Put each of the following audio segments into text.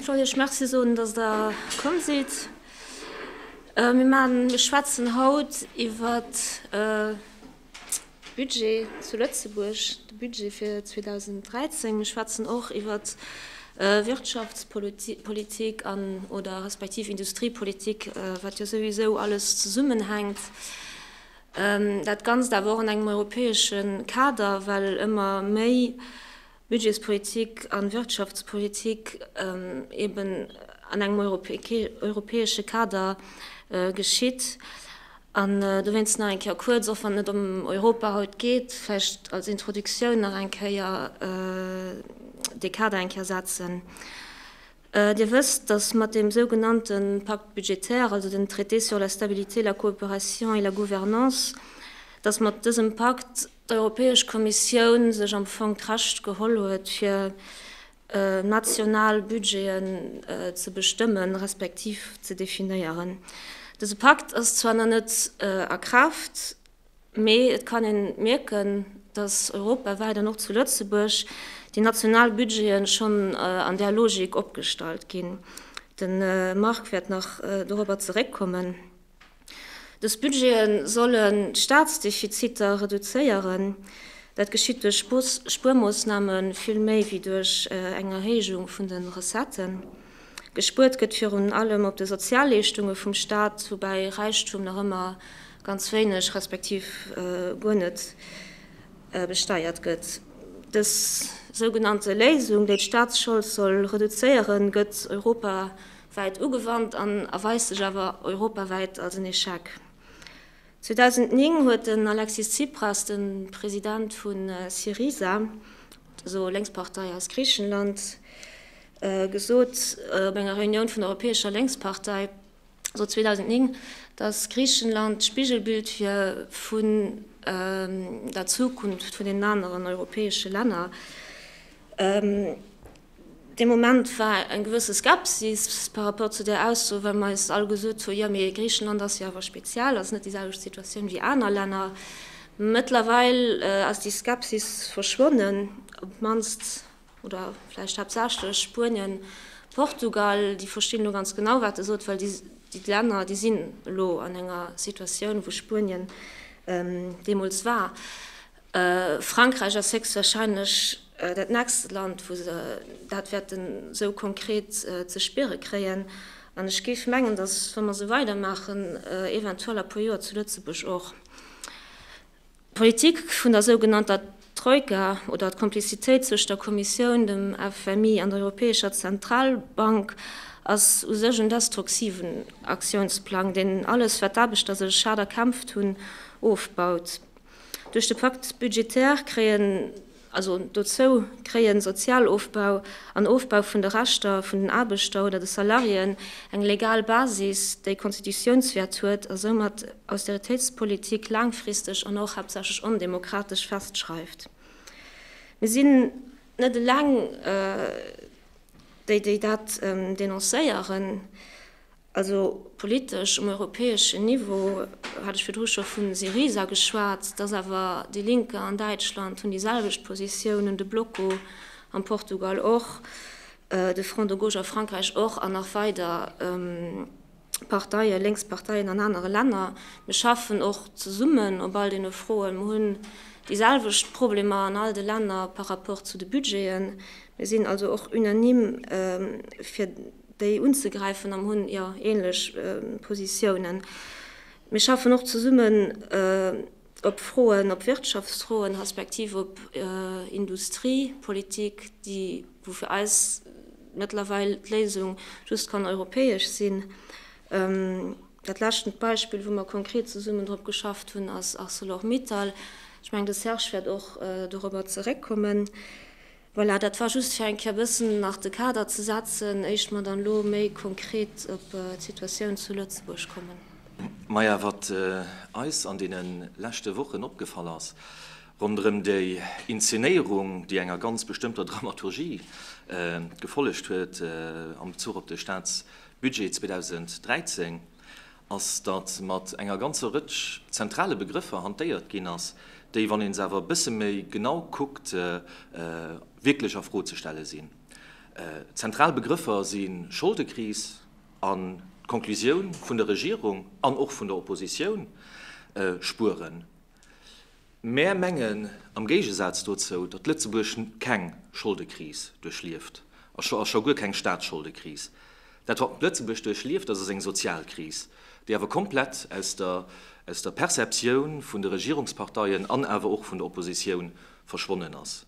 Ech wollt Iech Merci soen, dass Der komm sidd. Mir maachen, mir schwätzen haut iwwer de Budget zu Lëtzebuerg, de Budget fir 2013. Mir schwätzen och iwwer Wirtschaftspolitik an, oder respektiv Industriepolitik, wat jo souwisou alles zesummenhänkt. Dat Ganzt awer och an engem europäesche Kader, well ëmmer méi Budgetspolitik a Wirtschaftspolitik eben an engem europäesche Kader geschitt. An dowéinst nach eng Kéier kuerz, och wann et net ëm Europa haut geet, vläicht als Introduktioun nach eng Kéier dee Kader eng Kéier setzen. Dir wësst, datt mat deem sougenannte Pacte budgétaire, also den Traité sur la stabilité, la coopération et la gouvernance, datt mat dësem Pakt d'Europäesch Kommissioun sech am Fong d'Recht geholl huet, fir national Budgeten ze bestëmmen, respektiv ze definéieren. Dëse Pakt ass zwar nach net a Kraaft, Mee et kann een mierken, dass europawäit an och zu Lëtzebuerg déi national Budgeten schonn an där Logik opgestallt ginn. De Marc wäert nach dorobber zeréckkommen. Dës Budgete sollen d'Staatsdefiziter reduzéieren. Dat geschitt duerch Spuermoossname vill méi wéi duerch eng Erhéijung vun de Recetten. Gespuert gëtt virun allem op de Sozialleeschtunge vum Staat, woubäi Räichtum nach ëmmer ganz wéineg respektiv guer net besteiert gëtt. Dës sougenannte Léisung, déi d'Staatsschold soll reduzéieren, gëtt europawäit ugewannt an erweist sech awer europawäit als en Echec. 2009 huet den Alexis Tsipras, de President vu Syriza, also Lénkspartei aus Griichenland, gesot op enger Reunioun vun der Europäescher Lénkspartei, also 2009, datt Griichenland d'Spigelbild wier vun der Zukunft vun den aneren europäesche Länner. Dee Moment war eng gewësse Skepsis par rapport zu där Ausso, well mer eis all gesot hu, jo mee Griichenland ass jo awer speziell, ass net déi selwecht Situatioun wéi aner Länner. Mëttlerweil ass déi Skepsis verschwonnen, op d'mannst oder vläicht haaptsächlech Spuenien, Portugal, déi verstinn elo ganz genau wat e sot, well déi Länner, déi sinn elo an enger Situatioun wou Spuenien deemools war. Frankräich ass héchstwahrscheinlech dat nächst Land, wou se dat wäerten esou konkret ze spiere kréien. An ech géif mengen, datt, wa mer esou weidermaachen, eventuell a puer Joer zu Lëtzebuerg och d'Politik vun der sougenannter Troika oder d'Komplizitéit zwëscht der Kommissioun, dem FMI an der Europäescher Zentralbank ass u sech en destructiven Aktiounsplang, deen alles, wat d'Aarbechter sech haart erkämpft hunn, ofbaut. Duerch de Pacte budgétaire kréien, also dozou kréien Sozialofbau an Ofbau vun de Rechter vun den Aarbechter oder de Salariéen eng legal Basis, déi Konstitutiounswäert huet a soumat Austeritéitspolitik laangfristeg an och haaptsächlech ondemokratesch festschreift. Mir sinn net eleng déi, déi dat denoncéieren. Also politesch um europäeschen Niveau hat ech virdru scho vu Syriza geschwat, dass awer déi Linke an Däitschland hunn déi selwecht Positiounen, de Bloco am Portugal och, de Front de gauche a Frankräich och an nach weider Parteien, lénks Parteien an anere Länner. Mir schaffen och zesummen op all deene Froen. Mir hunn déi selwecht Problemer an all de Länner par rapport zu de Budgeten. Mir sinn also och unanime fir déi unzegräifen an hunn, jo, ähnlech Positiounen. Mir schaffen och zesummen op Froen, op Wirtschaftsfroen, respektiv op Industriepolitik, déi, wou fir eis mëttlerweil d'Léisung just kann europäesch sinn. Dat leschtent Beispill, wou mer konkret zesummen drop geschafft hunn, ass Arcelor-Mittal. Ech mengen, de Serge wäert och dorobber zeréckkommen. Voilà, dat war just fir eng Kéier e bëssen nach de Kader ze setzen, éischt mer dann elo méi konkret op d'Situatioun zu Lëtzebuerg kommen. Maja, wat eis an deene leschte Wochen opgefall ass, ronderëm déi Inzenéierung, déi enger ganz bestëmmter Dramaturgie gefollegt huet am Bezuch op de Staatsbudget 2013, ass, datt mat enger ganzer Rëtsch zentrale Begrëffer hantéiert ginn ass, déi, wann ee se awer e bësse méi genau kuckt, wierklech a Fro ze stelle sinn. Zentral Begrëffer si Scholdekris an d'Konklusioun vun der Regierung an och vun der Oppositioun, Spueren. Mär mengen am Géigesaz dozou, datt Lëtzebuerg keng Scholdekris duerchlieft, a scho guer keng Staatsscholdekris. Dat wat Lëtzebuerg duerchlieft, dat ass eng sozial Kris, déi awer komplett aus der aus der Perceptioun vun de Regierungsparteien an awer och vun der Oppositioun verschwonnen ass.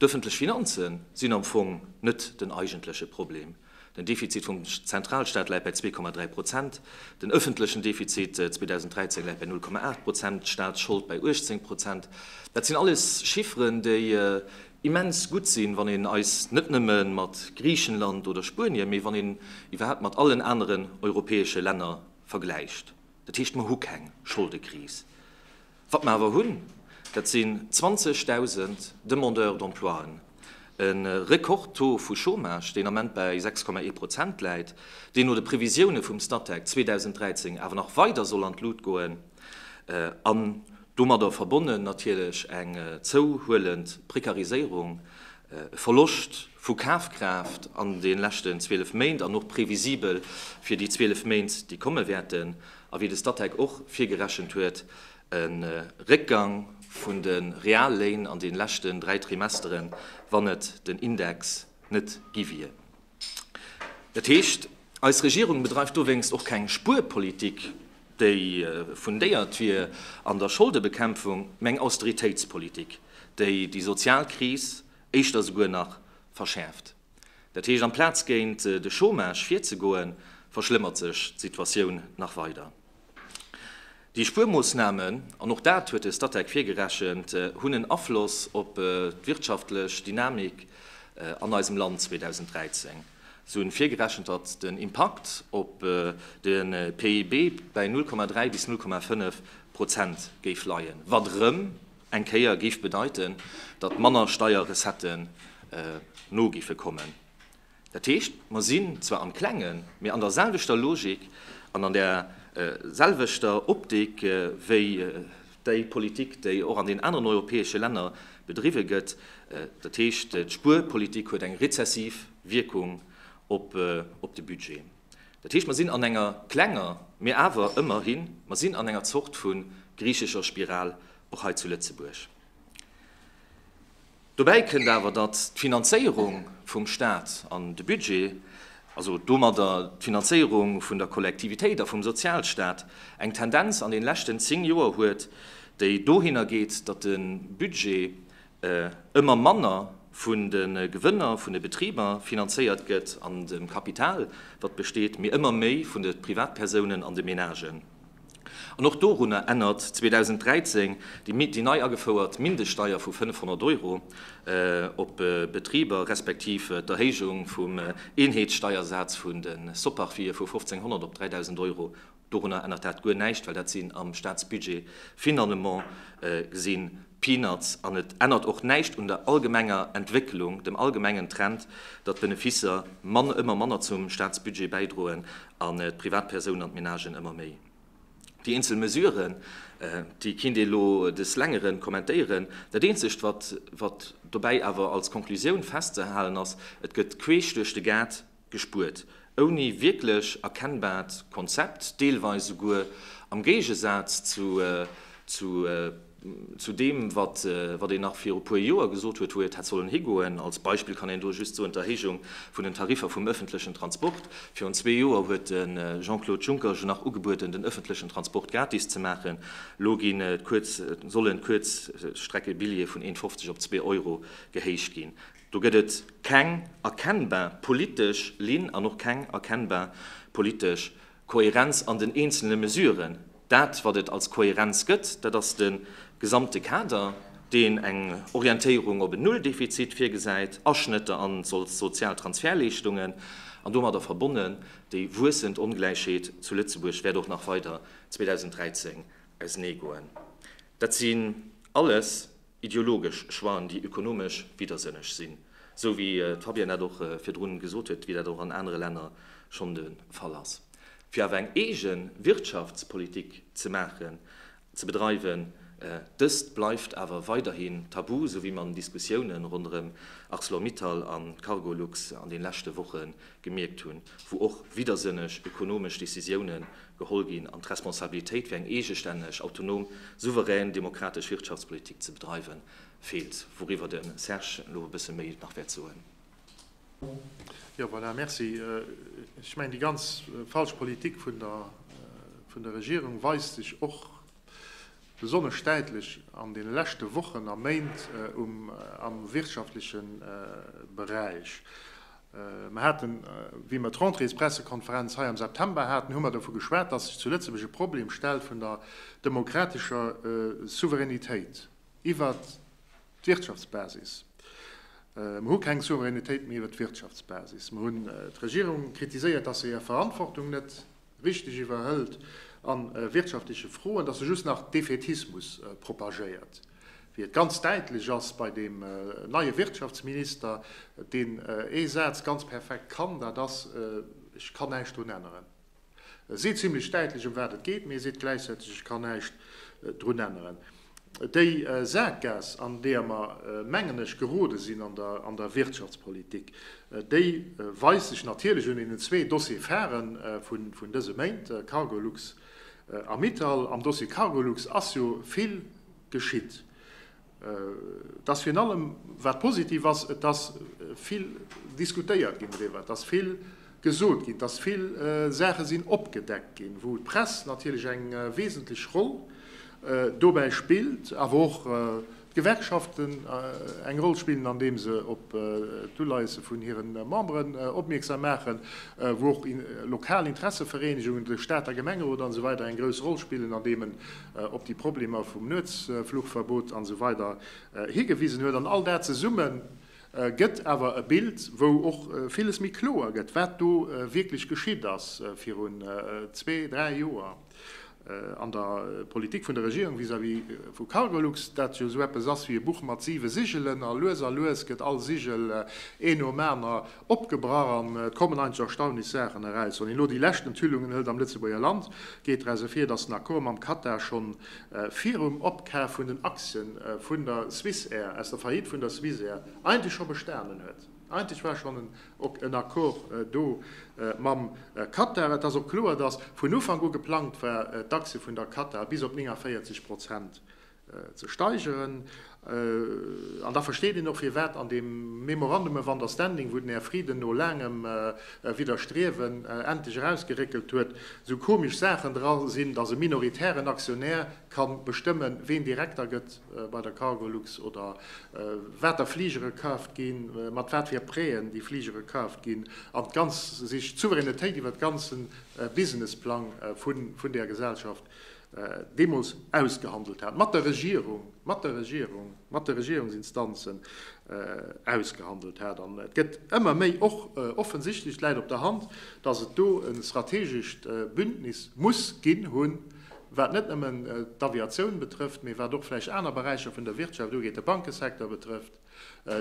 D'ëffentlech Finanze sinn am Fong net den eigentleche Problem. Den Defizit vum Zentralstaat läit bei 2,3 Prozent, den ëffentlechen Defizit 2013 läit bei 0,8 Prozent, d'Staatsschold bei 18 Prozent. Dat sinn alles Chifferen, déi immens gutt sinn, wann een eis net nëmme mat Griichenland oder Spuenien, mee wann een iwwerhaapt mat allen aneren europäesche Länner vergläicht. Dat heescht, mer hu keng Scholdekris. Wat mer awer hunn, dat sinn 20.000 Demandeurs d'emploien, e Rekordtaux vu Chômage, deen am Ament bäi 6,1 Prozent läit, deen no de Previsioune vum Statec 2013 awer nach weider soll an d'Lut goen, an domadder verbonnen natierlech eng zouhuelend Prekariséierung, e Verloscht vu Kafkraaft an de leschten 12 Méint an och previsibel fir déi 12 Méint, déi komme wäerten. A wéi de Statec och virgerechent huet, e Réckgang vun de Realléin an de leschten 3 Trimesteren, wann et den Index net gi wier. Dat heescht, eis Regierung bedreift dowéinst och keng Spuerpolitik, déi fundéiert wier an der Scholdebekämpfung, mä eng Austeritéitspolitik, déi déi sozial Kris éischter souguer nach verschäerft. Dat heescht, amplaz géint de Chômage virzegoen, verschlëmmert sech d'Situatioun nach weider. Déi Spuermoossnamen, an och dat huet de Statec virgerechent, hunn en Afloss op d'wirtschaftlech Dynamik an eisem Land 2013. Se hunn virgerechent, datt den Impakt op de PIB bäi 0,3 bis 0,5 Prozent géif leien, wat erëm eng Kéier géif bedeiten, datt manner Steierrecetten no géife kommen. Dat heescht, mer sinn zwar am Klengen, mee an der selwechter Logik an an där selwechter Optik wéi déi Politik, déi och an den aneren europäesche Länner bedriwwe gëtt. Dat heescht, d'Spuerpolitik huet eng rezessiv Wierkung op de Budget. Dat heescht, mer sinn an enger klenger, mee awer ëmmerhi, mer sinn an enger Zort vu griichescher Spiral och hei zu Lëtzebuerg. Dobäi kënnt awer, datt d'Finanzéierung vum Stat an de Budget, also domadder d'Finanzéierung vun der Kollektivitéit a vum Sozialstat, eng Tendenz an de leschten 10 Joer huet, déi dohinner geet, datt de Budget ëmmer manner vun de Gewënner vun de Betriber finanzéiert gëtt an dem Kapital, wat besteet, mee ëmmer méi vun de Privatpersounen an de Menagen. An och dorunner ännert 2013 déi nei agefouert Mindeststeier vu 500 Euro op Betriber, respektiv d'Erhéijung vum Eenheetssteiersaz vun de Soparfië vu 1.500 op 3.000 Euro Dorunner ännert dat guer näischt, well dat sinn am Staatsbudget finalement gesinn Peanuts. An et ännert och näischt un der allgemenger Entwécklung, dem allgemengen Trend, datt d'Beneficer mann, ëmmer manner zum Staatsbudget bäidroen an d'Privatpersounen an d'Menagen ëmmer méi. Déi eenzel Mesuren, déi kinnt ee lo des Längeren kommentéieren. Dat eenzegt, wat, wat dobäi awer als Konklusioun festzehalen ass, Et gëtt queesch duerch de Gaart gespuert, ouni wierklech erkennbaart Konzept, deelweis esouguer am Géigesaz zu zu zu deem, wat wat een nach viru puer Joer gesot huet, wou et hätt sollen higoen. Als Beispill kann een do just soen, d'Erhéijung vun den Tariffer vum öffentlechen Transport. Virun zwee Joer huet de Jean-Claude Juncker jo nach ugebueden, den öffentlechen Transport gratis ze maachen. Elo ginn d'Kuerz sollen d'Kuerzstreckebilljeeë vun 1,50 op zwee Euro gehéicht ginn. Do gëtt et keng erkennbar politesch Linn an och keng erkennbar politesch Kohärenz an den eenzelne Mesuren. Dat, wat et als Kohärenz gëtt, dat ass de gesamte Kader, deen eng Orientéierung op en Nulldefizit virgesäit, Aschnëtter an sozial Transfertleeschtungen an domadder verbonnen déi wuessend Ongläichheet zu Lëtzebuerg wäert och nach weider 2013 auseneegoen. Dat sinn alles ideologesch Choixen, déi ökonomesch widdersënneg sinn, esou wéi d'Fabienne dat och virdrun gesot huet, wéi dat och an anere Länner schonn de Fall ass. Fir awer eng eege Wirtschaftspolitik ze maachen, ze bedreiwen, Dëst bleift awer weiderhin tabu, sou wéi mer an den Diskussiounen ronderëm Arcelor-Mittal an Cargolux an den leschte Woche gemierkt hunn, wou och widdersënneg ökonomesch Décisiounen geholl ginn an d'Responsabilitéit fir eng eegestänneg, autonom, souverän, demokratesch Wirtschaftspolitik ze bedreiwen, feelt, wouriwwer de Serge elo e bësse méi nach wäert soen. Jo, voilà, merci. Ech mengen, déi ganz falsch Politik vun der, vun der Regierung weist sech och besonnesch däitlech an deene leschte Wochen a Méint um, am wirtschaftleche Beräich. Mer haten, wéi mer d'Rentréespressekonferenz hei am September haten, hu mer dovu geschwat, dass sech zu Lëtzebuerg e Problem stellt vun der demokratescher Souveränitéit iwwert d'Wirtschaftsbasis. Mer hu keng Souveränitéit méi iwwert d'Wirtschaftsbasis. Mer hunn d'Regierung kritiséiert, dass se hir Verantwortung net richteg iwwerhëlt a wirtschaftleche Froen, dass se just nach Defaitismus propagéiert, wéi et ganz däitlech ass bei deem neie Wirtschaftsminister, deen ee Saz ganz perfekt kann, dat ass, Ech kann näischt drun änneren. E seet zimlech däitlech, ëm wat et geet, mee e seet gläichzäiteg, Ech kann näischt drun änneren. Déi Saakgaass, an deeër mer, mengen ech, gerode sinn an der Wirtschaftspolitik, déi weist sech natierlech un deenen zwee Dossier-pharen vun dëse Méint, Cargolux a Mittal. Am Dossier Cargolux ass jo vill geschitt. Et ass virun allem, wat positiv ass, et ass vill diskutéiert ginn driwwer, et ass vill gesot ginn, et ass vill Saache sinn opgedeckt ginn, wou d'Press natierlech eng wesentlech Roll dobäi spillt, awer och d'Gewerkschaften eng Roll spillen, andeem se op d'Uleiesse vun hire Memberen opmierksam maachen, wou och lokal Interessevereenegungen, de Stater Gemengerot an esou weider eng grouss Roll spillen, andeem en op déi Problemer vum Nuetsfluchverbot an esou weider higewisen huet. An all dat zesumme gëtt awer e Bild, wou och villes méi kloer gëtt, wat do wierklech geschitt ass virun zwee, dräi Joer an der Politik vun der Regierung vis-à-vis vu Cargolux, dat jo esou eppes ass wéi e Buch mat siwe Sigelen, a lues a lues gëtt all Sigel een nom aner Opgebrach an et kommen eigentlech erstaunlech Saachen eraus. Wann een elo déi lescht Enthüllungen hëlt am Lëtzebuerger Land, geet draus ervir, datt den Accord mam Katar schonn virum Opkaf vun den Aktien vun der Swissair, aus der Faillite vun der Swissair, eigentlech scho bestanen huet. Eigentlech war schonn en Accord do mam Katar. Et ass och kloer, datt vun Ufank u geplangt war, d'Aktie vun der Katar bis op 49 Prozent ze steigeren. An da versteet een och, firwat an deem Memorandum of Understanding, wou den Här Frieden no laangem Widderstriewen endlech erausgeréckelt huet, esou komesch Saachen dra sinn, datt e minoritären Aktionär ka bestëmmen, ween Direkter gëtt bei der Cargolux oder wat der Fligere kaaft ginn, mat wat fir Prêten déi Fligere kaaft ginn an d'ganz sech d'Souveränetéit iwwer de ganze Businessplang vun där Gesellschaft deemools ausgehandelt hat, mat der Regierung, mat der Regierung, mat de Regierungsinstanzen ausgehandelt hat. An et gëtt ëmmer méi och offensichtlech, et läit op der Hand, datt et do e strategescht Bündnis muss ginn hunn, wat net nëmmen d'Aviatioun betrëfft, mee wat och vläicht aner Beräicher vun der Wirtschaft ugeet, de Bankesecteur betrëfft.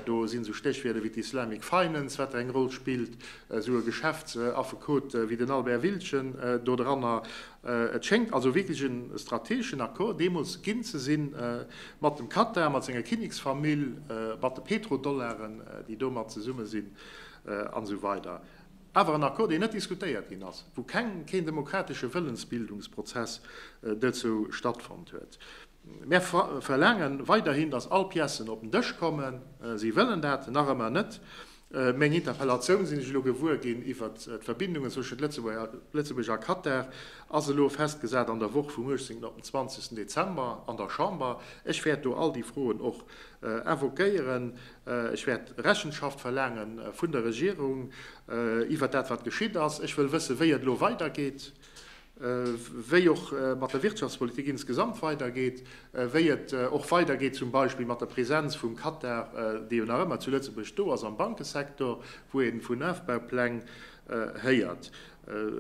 Do sinn esou Stéchwierder wéi d'Islamic Finance, wat eng Roll spillt, esou e Geschäftsaffekot wéi den Albert Wildgen do dranner. Et schéngt also wierklech e strategeschen Accord deemools ginn ze sinn mat dem Katar, mat senger Kinneksfamill, mat de Petrodollaren, déi domat zesumme sinn an esou weider. Awer en Accord, deen net diskutéiert ginn ass, wou keng, keen demokratesche Wëllensbildungsprozess dozou stattfonnt huet. Mär verlaange weiderhin, dass all Piècen op den Dësch kommen. Si wëllen dat nach ëmmer net. Meng Interpellatioun, sinn ech elo gewuer ginn, iwwert d'Verbindungen zwëschent Lëtzebuerg a Katar ass elo festgesat an der Woch vum 18. op den 20. Dezember an der Chamber. Ech wäert do all déi Froen och invoquéieren. Ech wäert Rechenschaft verlaange vun der Regierung iwwert dat, wat geschitt ass. Ech wëll wëssen, wéi et elo weidergeet. wéi och mat der Wirtschaftspolitik insgesamt weidergeet, wéi et och weidergeet zum Beispill mat der Presenz vum Katar, dee jo nach ëmmer zu Lëtzebuerg do ass am Bankesektor, wou ee vun Aufbaupläng héiert.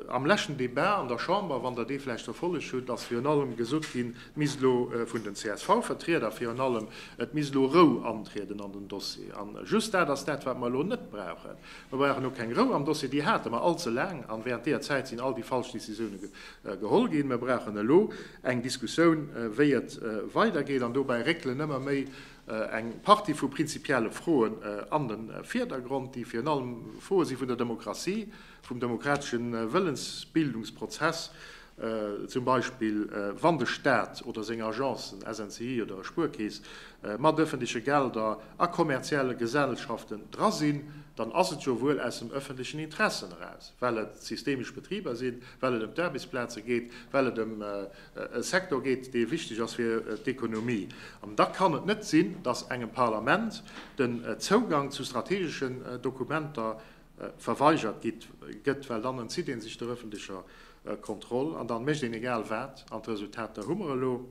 Am leschten Debat an der Chamber, wann Der dee vläicht verfollegt hutt, ass virun allem gesot ginn, et misst elo, vun den CSV-Vertrieder virun allem, et misst elo Rou antrieden an den Dossier. A just dat ass dat, wat mer elo net brauchen. Mer brauchen elo keng Rou am Dossier, déi hate mer allze laang, an während deeër Zäit sinn all déi falsch Décisioune geholl ginn. Mer brauchen elo eng Diskussioun, wéi et weidergeet, an dobäi réckelen ëmmer méi eng Partie vu prinzipielle Froen an de Virdergrond, déi virun allem Froe si vun der Demokratie, vum demokratesche Wëllensbildungsprozess, zum Beispill wann de Staat oder seng Agencen, SNCI oder Spuerkeess, mat ëffentleche Gelder a kommerzielle Gesellschaften dra sinn, dann ass et jo wuel aus dem ëffentlechen Interessen eraus, well et systemesch Betriber sinn, well et ëm d'Aarbechtsplaze geet, well et ëm e Secteur geet, dee wichteg ass fir d'Ekonomie. An da kann et net sinn, datt engem Parlament den Zougang zu strategeschen Dokumenter verweigert gëtt, well dann entzitt ee sech der ëffentlecher Kontroll an dann mécht een egal wat an d'Resultater hu mer elo.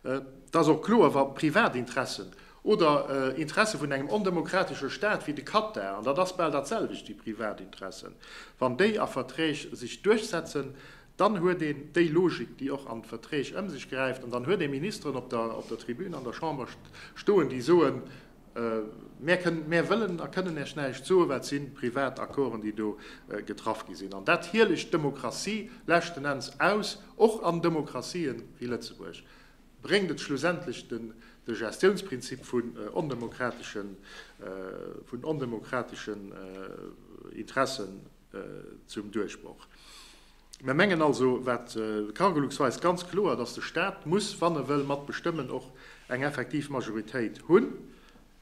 Et ass och kloer, wa Privatinteressen oder Interesse vun engem ondemokratesche Staat wéi de Katar, an dat ass bal dat selwecht wéi Privatinteressen, wann déi a Verträg sech duerchsetzen, dann huet een déi Logik, déi och an Verträg ëm sech gräift an dann huet ee Ministeren op der Tribün an der Chamber stoen, déi soen, Mär kënnen, mär wëllen a kënnen Iech näischt soen, well et si privat Accorden, déi do getraff gi sinn. An dat hielegt d'Demokratie leschten Enns aus. Och an Demokratien wéi Lëtzebuerg bréngt et schlussendlech de Gestiounsprinzip vun ondemokrateschen, vun ondemokrateschen Interessen zum Duerchbroch. Mir mengen also, wat Cargolux weist ganz kloer, dass de Stat muss, wann e wëll mat bestëmmen, och eng effektiv Majoritéit hunn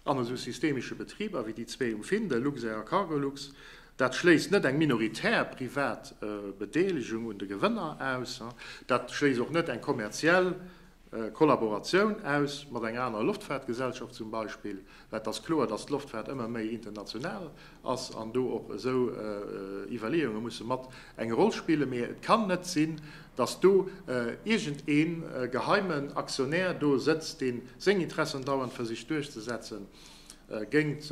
an esou systemesche Betriber wéi déi zwee um Findel, Luxair a Cargolux. Dat schléisst net eng minoritär privat Bedeelegung un de Gewënner aus. Dat schléisst och net eng kommerziell Kollaboratioun aus mat enger anerer Loftfaartgesellschaft zum Beispill, well et ass kloer, datt d'Loftfaart ëmmer méi international ass an do och esou Iwwerleeunge musse mat eng Roll spillen. Mee et kann net sinn, datt do iergend ee geheimen Aktionär do sëtzt, dee seng Interessen dauernd versicht duerchzesetzen géint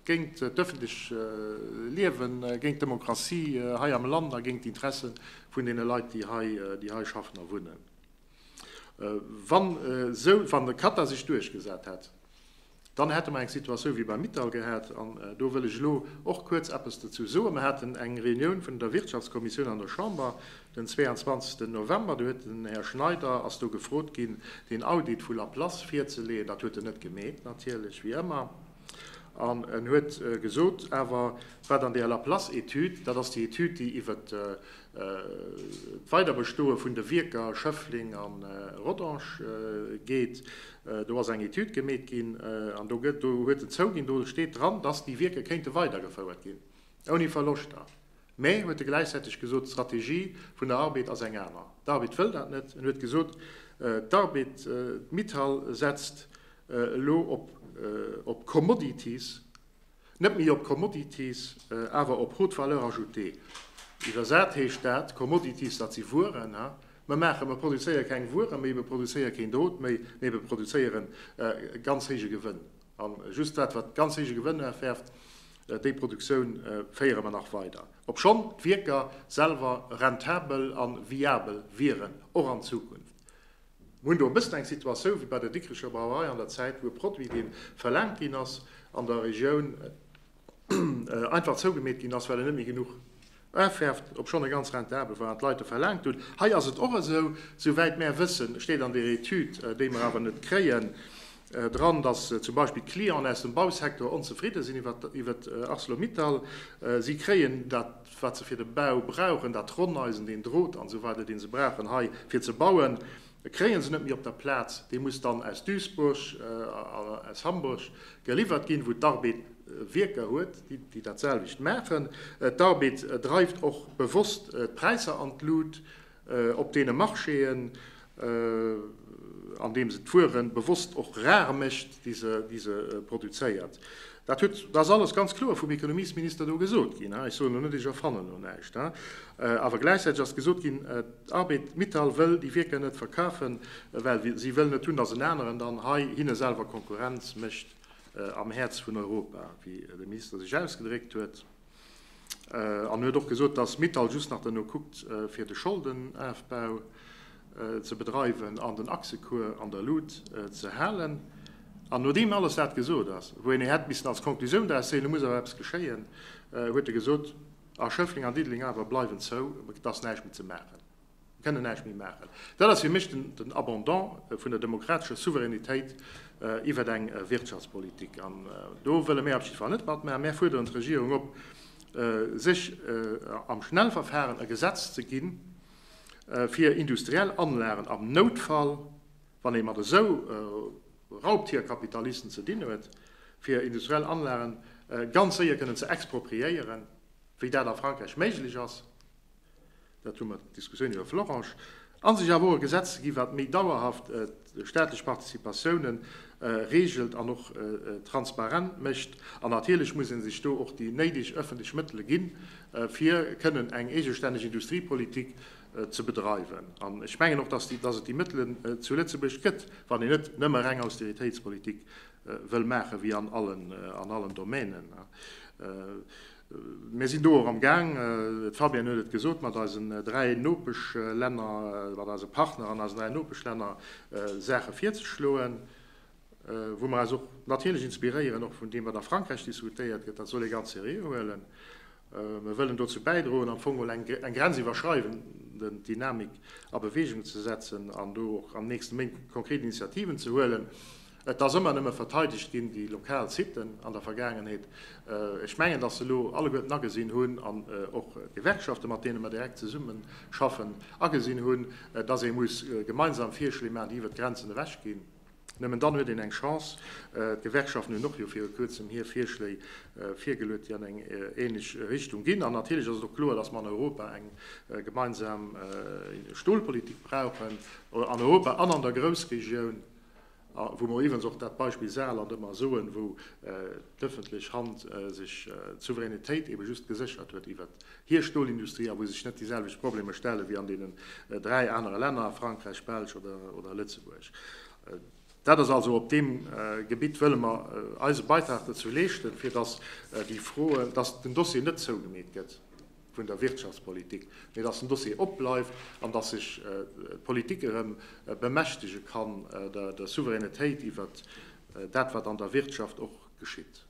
géint d'ëffentlech Liewen, géint d'Demokratie hei am Land a géint d'Interesse vun deene Leit, déi hei schaffen a wunnen. Wann esou, wann de Katar sech duerchgesat hätt, dann hätte mer eng Situatioun wéi beim Mittal gehat. An do wëll ech elo och kuerz eppes dozou soen. Mer haten eng Reunioun vun der Wirtschaftskommissioun an der Chamber den 22. November. Do huet den Här Schneider, ass do gefrot ginn, deen Audit vu Laplace virzeleeën. Dat huet en net gemeet, natierlech, wéi ëmmer. An en huet gesot, awer wat an där Laplace-Etüd, dat ass déi Etüd, déi iwwer d'Weiderbestoe vun de Wierker Schëffleng a Rodange geet, do ass eng Etüd gemeet ginn an do gëtt, do huet en zouginn, do steet dran, dass déi Wierker kéinte weidergefouert ginn, ouni Verloschter. Mä, huet e gläichzäiteg gesot, d'Strategie vun der Arbed ass eng aner. D'Arbed wëll dat net. En huet gesot, d'Arbed, d'Mittal setzt elo op Commodities, net méi op Commodities, awer op haute valeur ajoutée. Iwwersat heescht dat, Commodities, dat si Wueren. Mer maachen, mer produzéiere keng Wuere méi, mer produzéiere keen Drot méi, mee mer produzéiere ganz héije Gewënn. A just dat, wat ganz héije Gewënn erwerft, déi Produktioun féiere mer nach weider, obschonn d'Wierker selwer rentabel a viabel wieren, och an Zukunft. Mir hunn do e bëssen eng Situatioun wéi bei der Dikricher Brauerei an der Zäit, wou e Produit, dee verlaangt ginn ass an der Regioun, einfach zougemeet ginn ass, well en net méi genuch afwerft, obschonn e ganz rentabel war an d'Leit e verlaangt hunn. Hei ass et och esou, souwäit mär wëssen, steet an där Etüd, déi mer awer net kréien, dran, datt zum Beispill d'Clienten aus dem Bausecteur onzefridde sinn iwwer Arcelor-Mittal. Si kréien dat, wat se fir de Bau brauchen, dat Ronneisen, deen Drot an esou weider, dee se brauchen hei fir ze bauen, kréie se net méi op der Plaz. Dee muss dann aus Duisburg an aus Hamburg geliwwert ginn, wou d'Arbed Wierker huet, déi dat selwecht maachen. D'Arbed dreift och bewosst d'Präisser an d'Lut op deene Marchéen, andeem se d'Wuere bewosst och rar mécht, déi se produzéiert. Dat huet, dat ass alles ganz kloer vum Ekonomiesminister do gesot ginn. Ech soen elo net, ech erfannen elo näischt. Awer gläichzäiteg ass gesot ginn, d'Arbed Mittal wëll déi Wierker net verkafen, well si wëll net hunn, datt en aneren dann hei hinne selwer Konkurrenz mécht am Häerz vun Europa, wéi de Minister sech ausgedréckt huet. An huet och gesot, dass Mittal just nach derno kuckt, fir de Scholdenafbau ze bedreiwen an den Aktiekuer an der Lut ze halen. An nodeem alles dat gesot ass, wou een hätt missen als Konklusioun draus zéien, elo muss awer eppes geschéien, huet e gesot, A Schëffleng an Diddeleng awer bleiwen zou, et ass näischt méi ze maachen, mir kënnen näischt méi maachen. Dat ass fir mech den Abandon vun der demokratescher Souveränitéit iwwer eng Wirtschaftspolitik. An do wëlle mär op jidde Fall net matmaachen. Mär fuerderen d'Regierung op, sech am Schnellverfahren e Gesetz ze ginn, fir industriell Anlagen am Noutfall, wann ee mat esou Raubtierkapitalisten ze dinn huet, fir industriell Anlagen ganz séier kënnen ze expropriéieren, wéi dat a Frankräich méiglech ass, dat hu mer d'Diskussioun iwwer Florange, a sech awer och e Gesetz ze ginn, wat méi dauerhaft staatlech Participatiounen regelt an och transparent mécht. An natierlech muss ee sech do och déi néideg öffentlech Mëttele ginn, fir kënnen eng eegestänneg Industriepolitik ze bedreiwen. An ech mengen och, dass et déi Mëttelen zu Lëtzebuerg gëtt, wann een net nëmme reng Austeritéitspolitik wëll maachen, wéi an allen Domänen. Mir sinn do och am Gaang, d'Fabienne huet et gesot, mat eisen 3 Nopeschlänner, mat eise Partner an eisen 3 Nopeschlänner Saache virzeschloen, wou mer eis och natierlech inspiréieren och vun deem, wat a Frankräich diskutéiert gëtt. Dat soll ee ganz seriö huelen. Mer wëllen dozou bäidroen, am Fong mol eng grenziwwerschreiwende Dynamik a Bewegung ze setzen an do och an den nächste Méint konkret Initiativen ze huelen. Et ass ëmmer nëmme verteidegt ginn, déi lokal Siten an der Vergaangenheet. Ech mengen, dass se elo alleguerten agesinn hunn, an och d'Gewerkschaften, mat deene mer direkt zesummeschaffen, agesinn hunn, dass ee muss gemeinsam Virschléi maachen, déi iwwert d'Grenzen ewechginn. Nëmmen dann huet een eng Chance. D'Gewerkschaften hunn och jo viru kuerzem hir Virschléi virgeluet, déi an eng ähnlech Richtung ginn. An natierlech ass et och kloer, dass mer an Europa eng gemeinsam Stolpolitik brauchen, an Europa an an der Groussregioun, wou mer iwwens och dat Beispill Saarland ëmmer soen, wou d'ëffentlech Hand sech d'Souveränitéit ebe just geséchert huet iwwert hir Stolindustrie a wou sech net déi selwecht Problemer stelle wéi an deenen 3 anere Länner, Frankräich, Belsch oder Lëtzebuerg. Dat ass also op deem Gebitt wëlle mer eise Beitrag dozou leeschten, fir dass déi Froen, dass den Dossier net zougemeet gëtt vun der Wirtschaftspolitik, mee dass den Dossier opbleift an dass sech d'Politik erëm bemächtege kann der Souveränitéit iwwert dat, wat an der Wirtschaft och geschitt.